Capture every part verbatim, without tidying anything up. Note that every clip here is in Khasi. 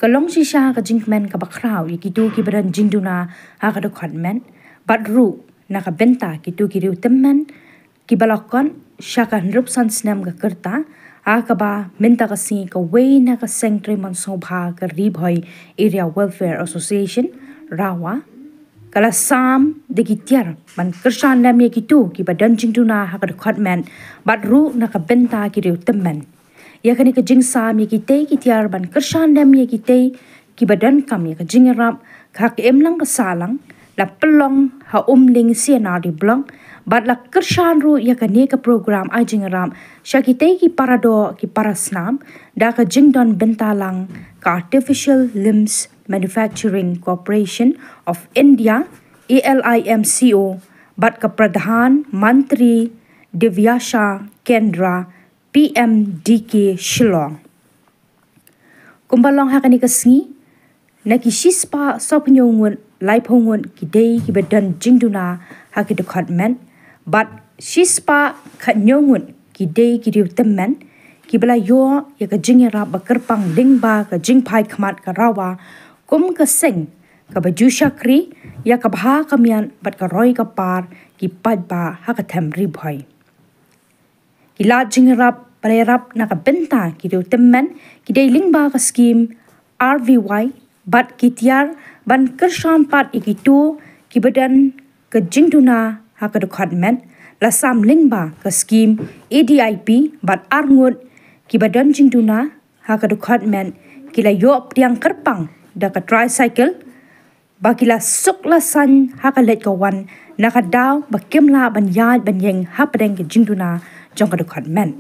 Ka long shisha ka jingkmen kaba khraw ïa kito kiba don jingduna ha ka dkhot met, bad ruh na ka bynta kito ki riew tymmen kiba la kot sha ka hynriewphew san snem ka rta, ha kaba mynta ka sngi kawei na ka seng trei mon sngewbha ka Ri Bhoi Area Welfare Association, RAWA, ka la sam da ki tiar ban kyrshan lem ïa kito kiba don jingduna ha ka dkhot met, bad ruh na ka bynta ki riew tymmen. Ïa kane ka jingsam ïa kitei ki tiar ban kyrshan lem ïa kitei kiba donkam ïa ka jingïarap, ka ha ka imlang ka sahlang, la pynlong ha Umling C and R D Block, bad la kyrshan ruh ïa kane ka program ai jingïarap sha kitei ki paradoh ki parasnam, da ka jingdon bynta lang ka Artificial Limbs Manufacturing Corporation of India, A L I M C O, bad ka Pradhan Mantri Divyasha Kendra, P M D K Shillong. Kumba long ha kane ka sngi, na ki shispah sawphew hynñiew ngut, laiphew ngut ki dei kiba don jingduna ha ki dkhot met, bad shispah khathynñiew ngut ki dei ki riew tymmen, kiba la ïoh ïa ka jingïarap ba kyrpang lyngba ka jingphai khmat ka RAWA, kum ka seng kaba ju shakri ïa ka bha ka miat bad ka roi ka par ki paidbah ha ka them Ri Bhoi. Ki lad jingïarap ba la ïarap na ka bynta ki riew tymmen ki dei lyngba ka skim R V Y, bad ki tiar ban kyrshan pat ïa kito kiba don ka jingduna ha ka dkhot met, la sam lyngba ka skim A D I P, bad arngut kiba don jingduna ha ka dkhot met ki la ïoh pdiang kyrpang da ka tricycle, ba ki la suk la saiñ ha ka leit ka wan, na ka daw ba kim lah ban ïaid ban ïeng hapdeng ka jingduna jong ka dkhot met.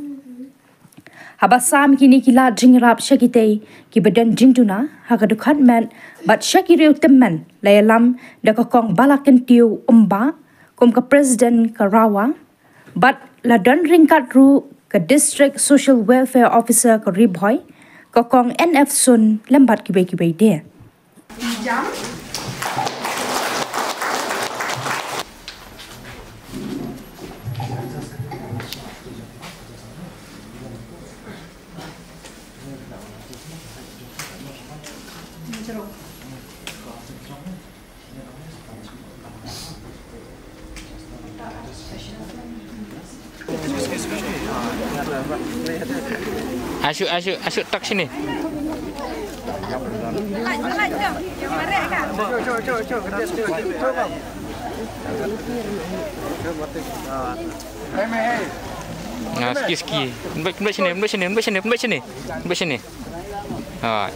Haba sam kine ki lad jingïarap sha kitei kiba don jingduna ha ka dkhot met bad sha ki riew tymmen, la ïalam da ka Kong Balakyntiew Umbah kum ka President ka RAWA, bad la don ryngkat ruh ka District Social Welfare Officer ka Ri Bhoi, ka Kong N F Sun, lem bad kiwei kiwei de. Asyik, asyik, asyik tak sini. Nah, sikit, sikit. Lembut, lembut sini, lembut sini, lembut sini, lembut sini. Lembut sini. Hai.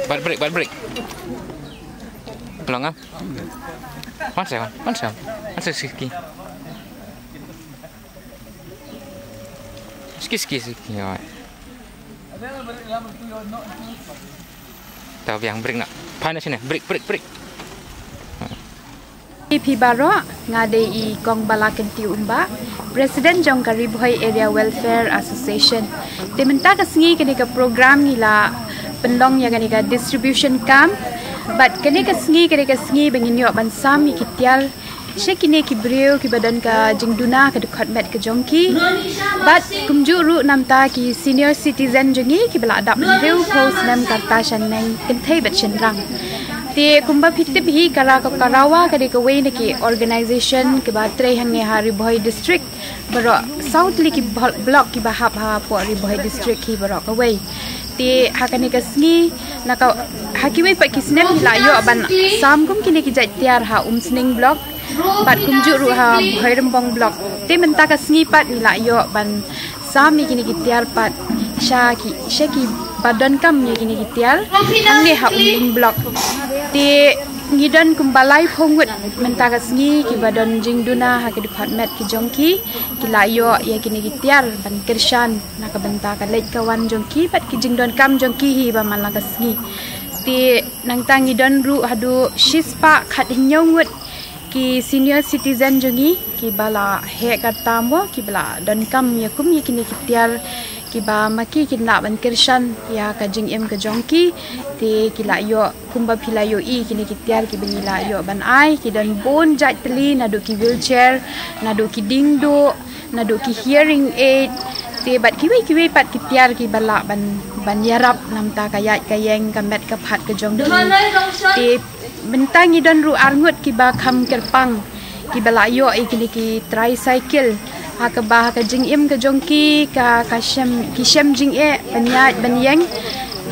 Bad break, bad break. Pelang ah. One second, one second. One second, sikit. Sikit, sikit, sikit. Alright. Tau biang break noh. Pha noh sini. Break, break, break. Ïa phi baroh, nga dei i Kong Balakyntiew Umbah, President jong ka Ri Bhoi Area Welfare Association. Te mynta ka sngi kane ka program ngi la pynlong ïa kane ka distribution camp. Bad kane ka sngi, kane ka sngi ba ngin ïoh ban sam ïa ki tiar sha kine ki briew kiba don ka jingduna ka dkhot met ka jong ki. Bad kumjuh ruh namar ki senior citizen jong ngi kiba la dap hynriewphew snem ka rta shaneng kynthei bad shynrang. Te kumba phi tip hi ka RAWA, ka RAWA ka dei kawei na ki organization kiba trei hangne ha Ri Bhoi District. Baroh saw tylli ki bol-, block kiba hap hapoh Ri Bhoi District hi baroh kawei. Te ha kane ka sngi, na ka, ha kiwei pat ki snem ngi la ïoh ban sam kum kine ki jait tiar ha Umsning Block, bad kumjuh ruh ha Bhoirymbong Block. Te mynta ka sngi pat ngi la ïoh ban sam ïa kine ki tiar pat sha ki, sha kiba donkam ïa kine ki tiar hangne ha Umling Block. Te ngi don kumba laiphew ngut mynta ka sngi kiba don jingduna ha ki dkhot met ki jong ki, ki la ïoh ïa kine ki tiar ban kyrshan na ka bynta ka leit ka wan jong ki bad ki jingdonkam jong ki hi ba man la ka sngi. Te nangta ngi don ruh haduh shispah khathynñiew ngut ki senior citizen jong ngi kiba la heh ka rta mo, kiba la donkam ïa kum ïa kine ki tiar kiba ma ki kin lah ban kyrshan ïa ka jingim ka jong ki. Te ki la ïoh kumba phi la ïohi kine ki tiar kiba ngi la ïoh ban ai, ki don bun jait tylli, naduh ki wheelchair, naduh ki dieng duh, naduh ki hearing aid, te bad kiwei kiwei pat ki tiar kiba lah ban, ban ïarap namar ka ïaid ka ïeng, ka met ka phad ka jong ki. Te mynta ngi don ruh arngut kiba kham kyrpang, kiba la ïoh ïa kine ki tricycle, ha kaba ha ka jingim ka jong ki ka, ka shem, ki shem jingeh ban ïaid ban ïeng.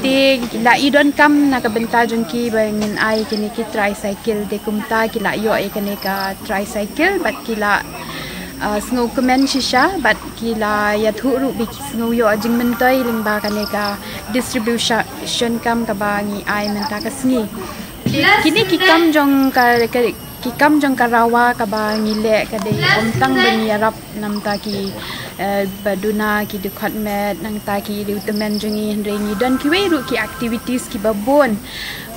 Te la i donkam na ka bynta jong ki ba ngin ai kine ki tricycle, te kumta ki la ïoh ïa kane ka tricycle bad ki la, ah, sngewkmen shisha bad ki la ïathuh ruh ba ki sngew ïoh jingmyntoi lyngba kane ka distribution camp kaba ngi ai mynta ka sngi. Kine ki kam jong ka, ka, ki kam jong ka RAWA kaba ngi leh ka dei ym tang ba ngi ïarap namar ki, eh, ba duna ki dkhot met, nangta ki riew tymmen jong ngi, hynrei ngi don kiwei ruh ki activities kiba bun.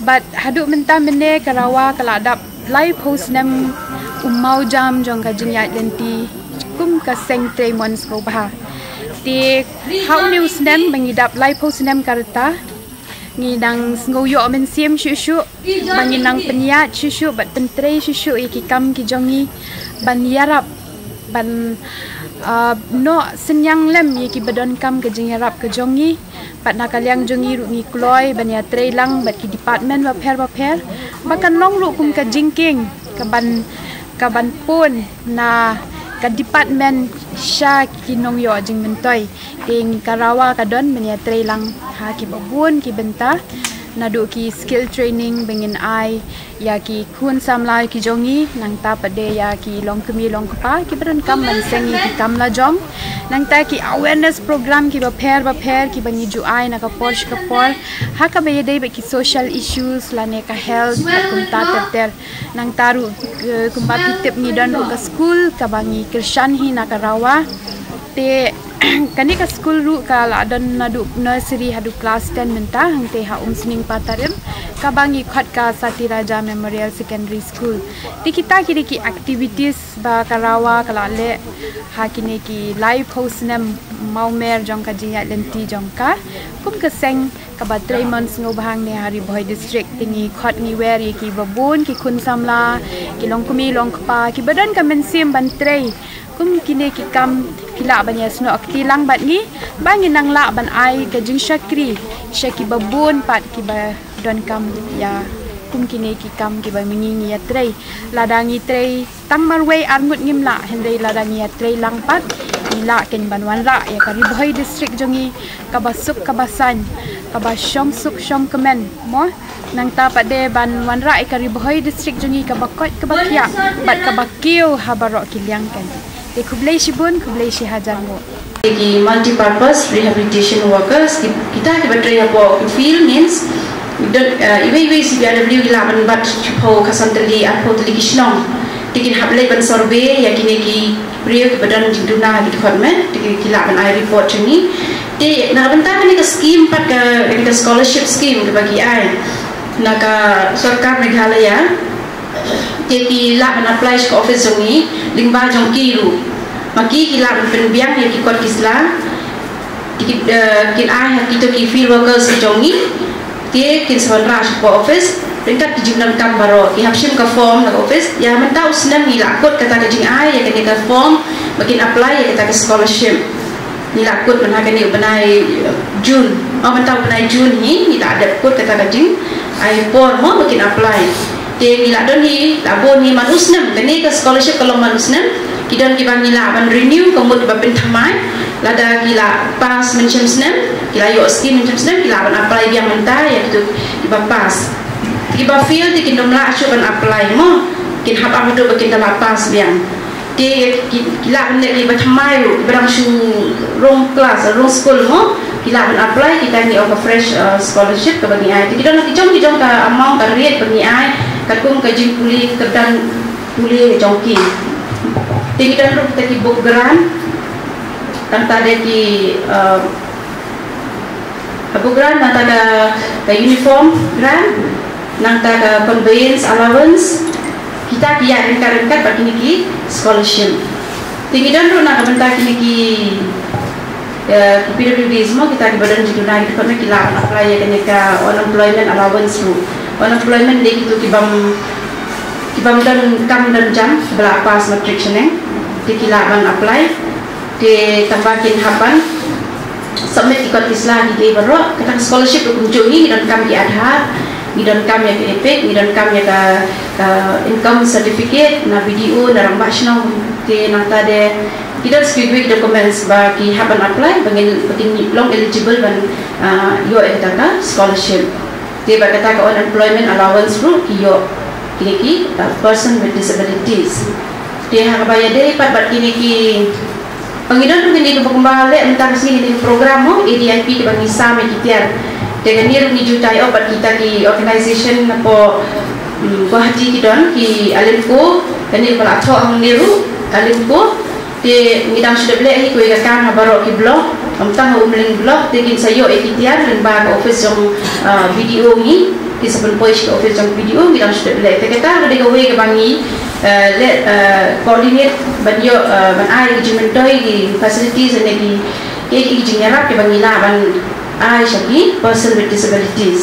Bad haduh mynta mynne ka RAWA ka la dap laiphew snem u mawjam jong ka jingïaid lynti kum ka seng trei mon sngewbha. Te ha une u snem ba ngi dap laiphew snem ka rta, ngi dang sngew ïoh mynsiem shuh shuh, ba ngi nang pynïaid shuh shuh bad pyntrei shuh shuh ïa ki kam ki jong ngi, ban ïarap, ban, ah, noh synñiang lem ïa kiba donkam ka jingïarap ka jong ngi. Bad na ka liang jong ngi ruh ngi kloi ban ïatrei lang bad ki department bapher bapher, ba kan long ruh kum ka jingkieng kaban, kaban pun na ka department sha ki nongïoh jingmyntoi. Te ka RAWA ka don ban ïatrei lang ha kiba bun ki bynta, naduh ki skill training ba ngin ai ïa ki khun samla ki jong ngi, nangta pat de ïa ki longkmie longkpa kiba donkam ban seng ïa ki kam lajong, nangta ki awareness program kiba pher bapher kiba ngi ju ai na ka por sha ka por, ha kaba ïadei bad ki social issues lane ka health bad kumta ter ter. Nangta ruh, eh, kumba phi tip ngi don ruh ka skul kaba ngi kyrshan hi na ka RAWA. Te kane ka skul ruh ka la don naduh nursery haduh class ten mynta, hangtei ha Umsning Patarim, kaba ngi khot ka Sati Raja Memorial Secondary School. Te kita ki dei ki activities ba ka RAWA ka la leh ha kine ki laiphew snem mawmer jong ka jingïaid lynti jong ka kum ka seng kaba trei mon sngewbha hangne ha Ri Bhoi District. Te ngi khot ngi wer ïa kiba bun ki khun samla, ki longkmie longkpa kiba don ka mynsiem ban trei kum kine ki kam, ki lah ban ïasnoh kti lang bad ngi, ba ngin nang lah ban ai ka jingshakri sha kiba bun pat kiba donkam ïa kum kine ki kam kiba ma ngi ngi ïatrei. Lada ngi trei tang marwei arngut ngim lah, hynrei lada ngi ïatrei lang pat, ngi lah kein ban wanrah ïa ka Ri Bhoi District jong ngi kaba suk kaba saiñ, kaba shong suk shong kmen, mo. Nangta pat de ban wanrah ïa ka Ri Bhoi District jong ngi kaba koit kaba khiah bad kaba kiew ha baroh ki liang kein. Te khublei shibun, khublei shihajar nguh. Ki multipurpose rehabilitation workers, ki, kita kiba trei hapoh ki field means, don, eh, iwei iwei C P R W ki lah ban bat shiphew khatsan tylli, arphew tylli ki shnong. Te kin hap leit ban survey ïa kine ki briew kiba don jingduna ha ki dkhot met, te ki, ki lah ban ai report jong ngi. Te na ka bynta kane ka scheme pat ka, kane ka scholarship scheme kaba ki ai na ka sorkar Meghalaya, te ki lah ban apply sha ka office jong ngi lyngba jong ki ruh. Ma ki ki lah ban pynbiang ïa ki kot ki sla, te ki, eh, kin ai ha kito ki field workers ki jong ngi. Te kin sa wanrah sha ka office ryngkat ki jingdonkam baroh, ki hap shim ka form na ka office. Ïa mynta u snem ngi la kut kata ka jingai ïa kane ka form ba kin apply ïa kata ka scholarship. Ngi la kut mynta kane u bnai, eh, June. Oh, mynta u bnai June hi ngi la dep kut kata ka jingai por mo ba kin apply. Te ngi la don hi, la bun hi man u snem, kane ka scholarship ka long man u snem. Ki don kiba ngi lah ban renew, ka mut ba pynthymmai. Lada ki la pass mynshem snem, ki la ïoh scheme mynshem snem, ki lah ban apply biang mynta ïa kito kiba pass. Kiba fail te kin ym lah shuh ban apply mo. Kin hap ap haduh ba kin da la pass biang. Te ki, ki lah ban leh kiba thymmai ruh, kiba dang shu rung class, rung skul mo, ki lah ban apply, kita ngi ong ka fresh, uh, scholarship kaba ngi ai. Te ki don ki jong, ki jong ka amount, ka rate ba ngi ai katkum ka jingpule, ka dang pule jong ki. Te ngi don ruh kita ki book grant, tang ta de ki, uh, ka book grant, nangta ka, ka uniform grant, nangta ka conveyance allowance, kita ki ïa ryngkat ryngkat bad kine ki scholarship. Te ngi don ruh na ka bynta kine ki Ki P W Ds mo, kita kiba don jingduna ki dkhot, ki lah ban apply ïa kane ka unemployment allowance ruh. Unemployment dei kito ki bym, ki bym don kam don jam, kiba la pass matric shaneng. Te ki lah ban apply. Te tang ba kin hap ban submit ki kot ki sla kiei kiei baroh. Kata ka scholarship ruh kumjuh, ngi donkam ki Aadhaar, ngi donkam ïa ka EPIC, ngi donkam ïa ka, ka income certificate na BDO, na rangbah shnong. Te nangta de ki don shuh ki documents ba ki hap ban apply ba ngin, ba kin long eligible ban, ah, ïoh ïa kata ka scholarship. Te bad kata ka unemployment allowance ruh ki ïoh kine ki, ah, person with disabilities. Te ha kaba ïadei pat bad kine ki, ba ngi don ruh kine kiba kumba leh mynta ka sngi, kine ki program mo, ADIP, kiba ngi sam ïa ki tiar. Te kane ruh ngi ju tie up bad kita ki organization napoh, mm, Guwahati ki don ki ALIMCO, kane ba la thoh hangne ruh, ALIMCO. Te ngi dang shu dep leh hi kawei ka kam ha baroh ki block, ym tang ha Umling block, te kin sa ïoh ïa ki tiar lyngba ka office jong, ah, BDO ngi, kin sa pynpoi sha ka office jong BDO, ngi dang shu dep leh. Te kata ka dei kawei kaba ngi, eh, leh, eh, coordinate ban ïoh, eh, ban ai ki jingmyntoi, ki facilities ne ki, ki, ki jingïarap kiba ngi lah ban ai sha ki person with disabilities.